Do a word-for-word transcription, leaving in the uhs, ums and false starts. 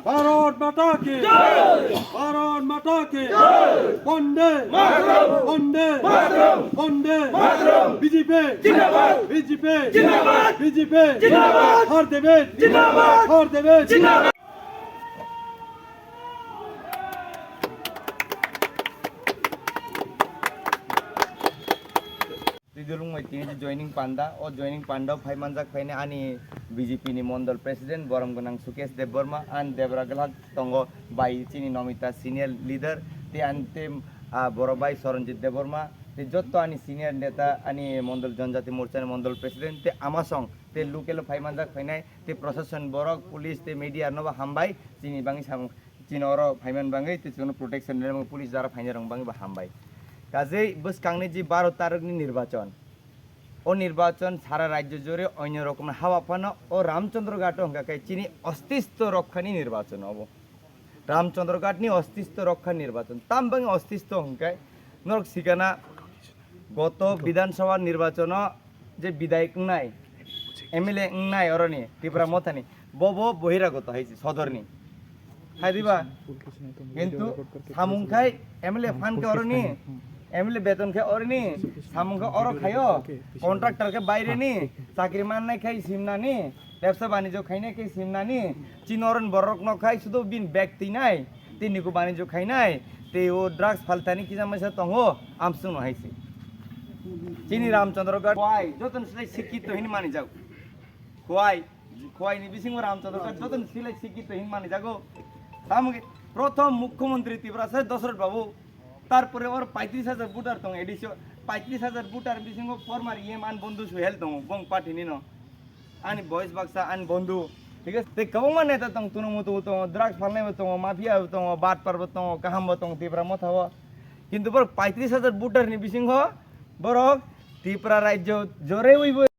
ভারত মাতা কি জয়। ভারত মাতা কি জয়। বন্দে মাতরম। বন্দে মাতরম। বন্দে মাতরম। বিজেপি জিন্দাবাদ। বিজেপি জিন্দাবাদ। বিজেপি জিন্দাবাদ। হার দেবে জিন্দাবাদ। হার দেবে জিন্দাবাদ। Twi dulung bai tini joining panda, o joining panda phai manjak phaini ani B J P ni mondol president borom gwnang Sukesh Debbarma, ani debra gwlak tongo bai chini Nomita senior leader, tei ani tei, ah, boro bai Soronjit Debbarma, tei jotto ani senior neta, ani mondol Janjati Morcha ni mondol president, tei amasong tei local o phai manjak phainai, tei proshashan borok, police tei media no bo hambai, chini bangwi samung. Chini oro phaiman bangwi tei chini protection rwna police jara phainai rok bangwi bo hambai. Kajei bwskangni ji baro tarikni nirbachon. O nirbachon sara rajyo jore onyo rokomni hawa phano o Ramchandra Ghat o hwnkha khe chini ostitto rokkhani nirbachon obo. Ramchandra Ghat ni ostitto rokkhani nirbachon. Tam bangwi ostitto hwnkhe norok sikana goto Bidhan Sabha nirbachono je bidayok wngnai, M L A wngnai oroni Tipra Mothani, bobo bohiragoto hai se sodorni. Hai diba? Kintu samung khai M L A phan khe oroni, M L A beton khe oroni, samung khe oro khaio, contractor khe baireni, chakri mannai khai simnani, bebsa banijyo khainai khe simnani, chini oroni borok no khai sudo bin bag twinai. Tini ko banijyo khainai, tei o drugs phaltani kisa maisa tongo, amsung no hai se. Chini Ramchandra Ghat, khwai, jotono silai sikito hin mani jago. Khwai, khwai ni bisingo Ramchandra Ghat, jotono silai sikito hin mani jago. Tamo khe, prothom mukhyamantri Tiprasa Dasarath Babu, tarpore or paitris hajar voter tongo, addition, paitris hajar voter bisingo former E M ani bondhu Suhel tongo, bong party ni no. Ani boys baksa, ani bondhu. Thik ase? Tei kwbangma neta tong, tuno mutu bo tongo, drugs phalnai bo tongo, mafia bo tongo, batpar bo tongo, kaham bo tongo, Tipra Motha o. Kintu borok paitris hajar voter ni bisingo borok Tipra rajyo jore ui bo